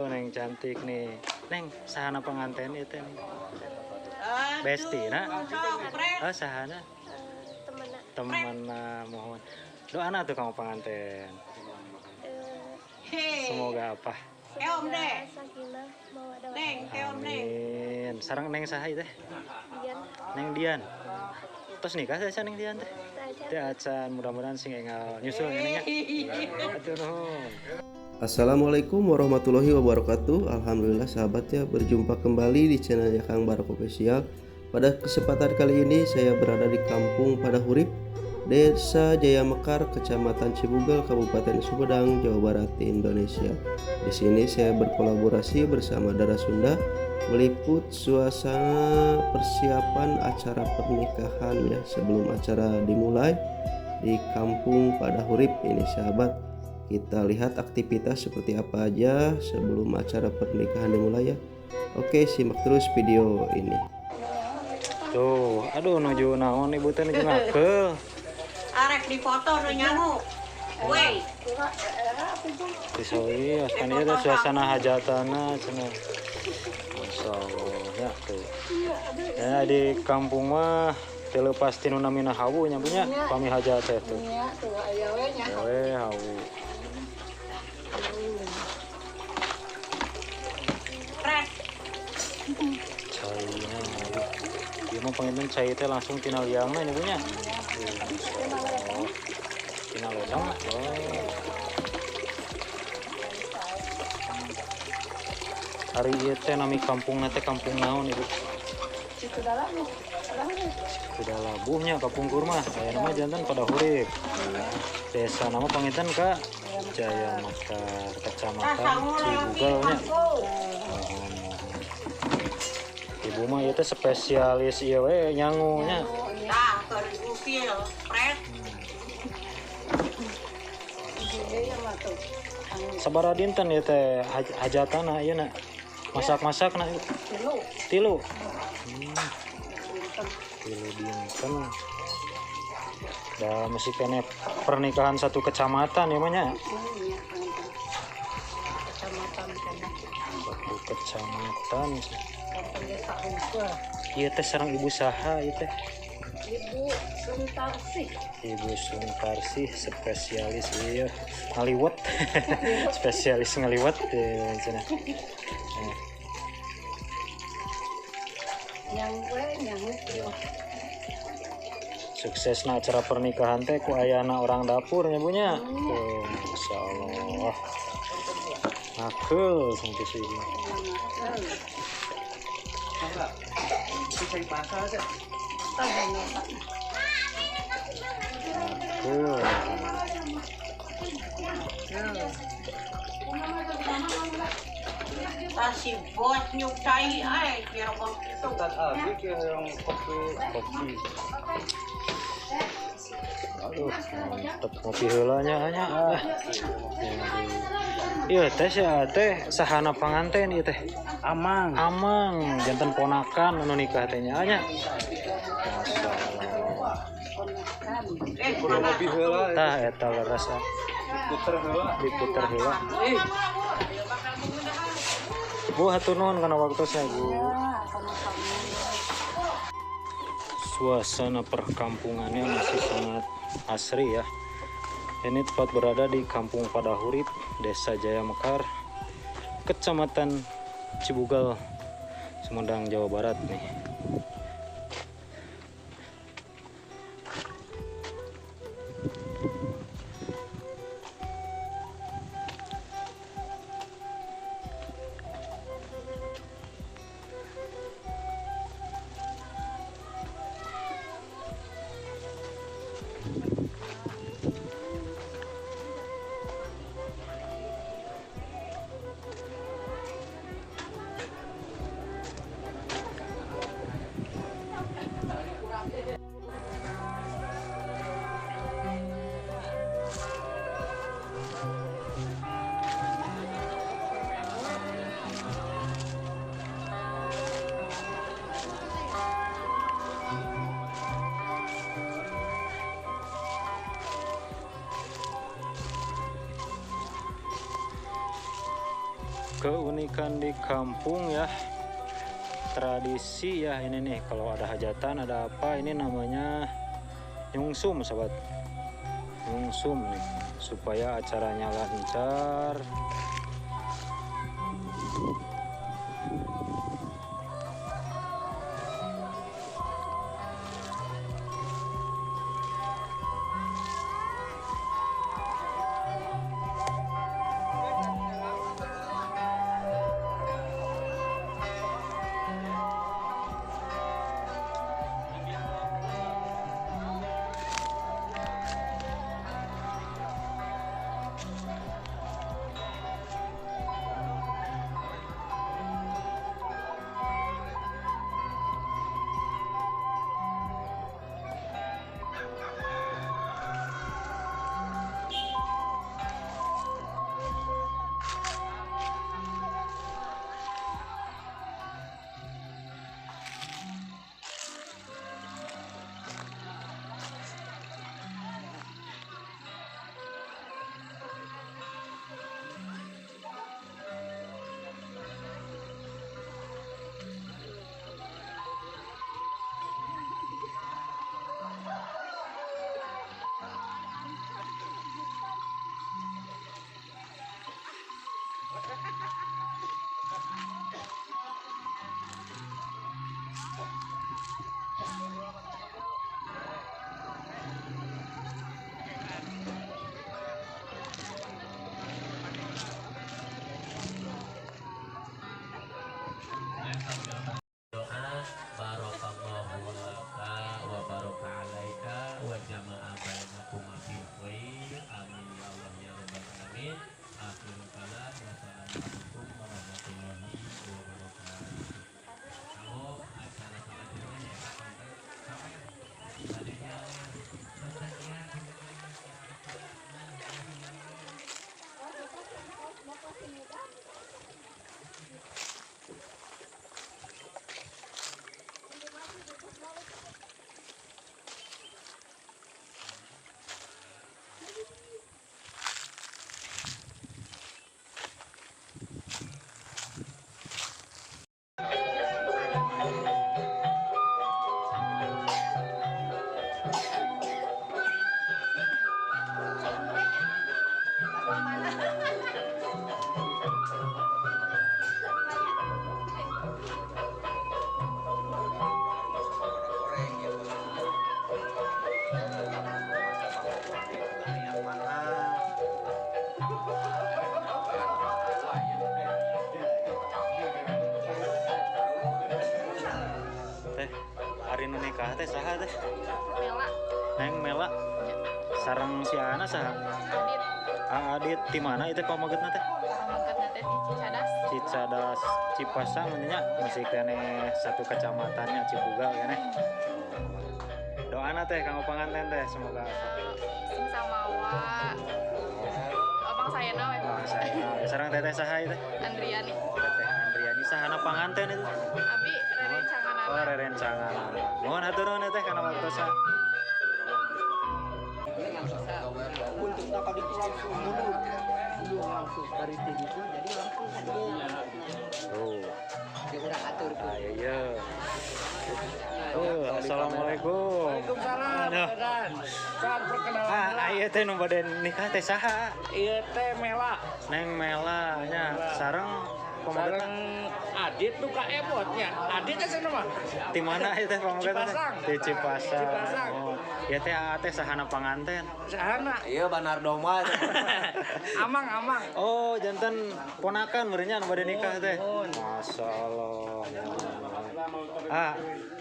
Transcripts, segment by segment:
Neng cantik nih. Neng, sahana pengantin itu nih? Besti na? Oh, sahana? Temen mohon. Doana tuh kamu pengantin. Semoga apa? Amin. Sarang neng saha ieu teh? Neng Dian. Terus nikah teh neng Dian teh? Teh acan, mudah-mudahan sing enggal nyusul nya neng nya. Atur nuhun. Assalamualaikum warahmatullahi wabarakatuh. Alhamdulillah sahabat ya, berjumpa kembali di channelnya Kang Barok Official. Pada kesempatan kali ini saya berada di Kampung Padahurip, Desa Jaya Mekar, Kecamatan Cibugel, Kabupaten Sumedang, Jawa Barat, Indonesia. Di sini saya berkolaborasi bersama Dara Sunda meliput suasana persiapan acara pernikahan ya, sebelum acara dimulai di Kampung Padahurip ini sahabat. Kita lihat aktivitas seperti apa aja sebelum acara pernikahan dimulai ya. Oke, simak terus video ini. Tuh, aduh nuju naon ibu teh nuju ngakeul. Arek dipoto nu nyangu. Weh. Disoi, kan ieu teh suasana hajatanna cenah. Masyaallah ya tuh. Ya di kampung mah teu leupas ti nu namina hawu nya punya pami hajat teh tuh. Iya, tuh aya we nya. We hawu. Cainya, ieu mah panginten cai teh langsung tina liangna nya punya. Tina ledang. Oh. Ari ieu teh nami kampungna teh kampung naon ibu? Cikudalabuh. Cikudalabuhnya kapungkur mah aya nama janten Padahurip. Desa nama panginten ka Jaya Mekar, Kecamatan Cibugel nya. Ibu mah ieu teh spesialis ieu we nyangu nya. Tah, keur gupil, pret. Sabaraha dinten ieu teh hajatana ieu na? Masak-masak na? Tilu. Tilu dinten. Da masih kene pernikahan satu kecamatan ya mah nya. Kecamatan kene. Satu kecamatan. Ieu teh sareng ibu saha ieu teh? Ibu Suntarsih. Ibu Suntarsih spesialis ieu ngaliwet. Spesialis ngaliwet cenah. Yang we nyangu. Suksesna acara pernikahan teh ku ayana orang dapur nya bunya. Tuh, masyaallah. Ngakeul sampai sini. Ngakeul. Si bos nyuk cai ai kira bang itu. Kopi. Aduh, mantep ngopi heula nya nya. Ieu teh sia teh sahana panganten ieu teh? Amang. Amang, janten ponakan anu nikah teh nya nya. Masyaallah. Kudu ngopi heula. Tah eta leres. Diputer heula. Diputer heula. Bu, hatur nuhun kana waktosna, Bu. Suasana perkampungannya masih sangat asri ya. Ini tepat berada di Kampung Padahurip, Desa Jaya Mekar, Kecamatan Cibugel, Sumedang, Jawa Barat nih. Keunikan di kampung ya, tradisi ya ini nih, kalau ada hajatan ada apa ini namanya nyungsum sahabat, nyungsum nih supaya acaranya lancar. Doa barakallahu laka wa baraka alaika wa jama'a bainakum fil khair. Amin ya Allah ya rabbal alamin. Akhirul kalam, wassalamualaikum warahmatullahi wabarakatuh. Kalau acara selanjutnya ya sampai adanya. Teh, hari nu nikah teh saha teh? Mela. Neng Mela. Ya. Sareng si Ana saha? Adit. Ah, Adit di mana itu pamagetna teh? Pamagetna teh di Cicadas. Cicadas Cipasang nya masih keneh satu kecamatannya Cibugal keneh. Doana teh kanggo panganten teh semoga Sing samawa. Abang saya we. Oh, saya. Sareng teteh saha ieu teh? Andriani. Teteh Andriani sahana panganten itu? Abi rerencangan. Oh, rerencangan. Mohon hatur nuhun teh kana waktosna. Untuk tadi itu langsung mundur, langsung dari tinggi itu jadi langsung Tuh. Dia atur tuh. Iya. Oh, assalamualaikum. Waalaikumsalam. Salam perkenalan. Ah, ieu teh nu bade nikah teh saha? Ieu teh Mela. Neng Mela nya sareng pamagetna. Sareng Adit tuh ka ebotnya. Adit teh cenah mah. Di mana ieu teh pamagetna? Cipasang. Di Cipasang. Cipasang. Oh, ieu teh aa teh sahana panganten? Sahana? Iya Banar Doma. Amang, amang. Oh, janten ponakan meureun nya nu bade nikah teh. Masyaallah. Ah,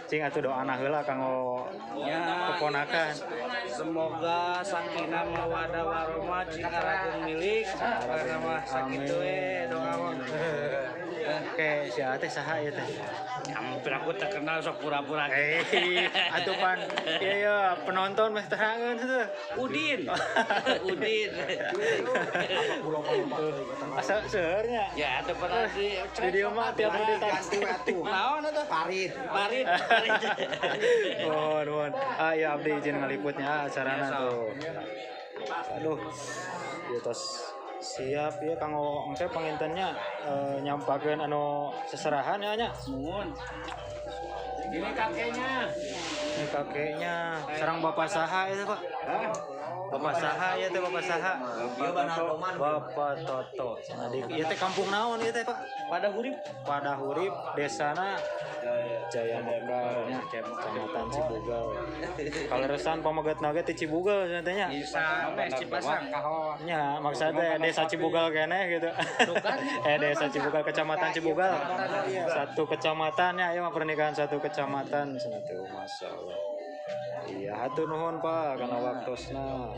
cing atuh doana heula kanggo keponakan. Semoga sakinah mawaddah warahmah cing arageung milik. Karena mah sakitu we doa mah. Oke, si Aa teh saha ieu teh? Hampir aku terkenal sok pura-pura. Atuh pan iya iya penonton meh terangeun heuh. Udin. Udin. Asa seueurnya. Ya atuh pernah di Di dieu mah tiap menit Naon atuh? Farid. Farid. Farid. Mohon, mohon. Ah ya abdi izin ngaliputnya acarana tuh. Aduh. Ieu tos Siap ya kanggo engke panginten nya nyampakeun anu seserahan ya nya. Muhun. Ini kakeknya. Ini kakeknya sareng bapak saha itu, Pak? Bapak saha ya teh, bapak saha? Bapak Toto. Cenah di ieu teh kampung naon ieu teh, Pak? Padahurip. Padahurip, desana Jaya Mekar nya, Kecamatan Cibugel. Kaleresan pamegetna ge ti Cibugel cenah teh nya. Bisa meh Cipasang kaho. Nya, maksudnya desa Cibugel keneh gitu. Eh, desa Cibugel, kecamatan Cibugel. Satu kecamatan ya, ieu mah pernikahan satu kecamatan cenah teh, Masya Allah. Iya, hatur nuhun, Pak, kana waktosna.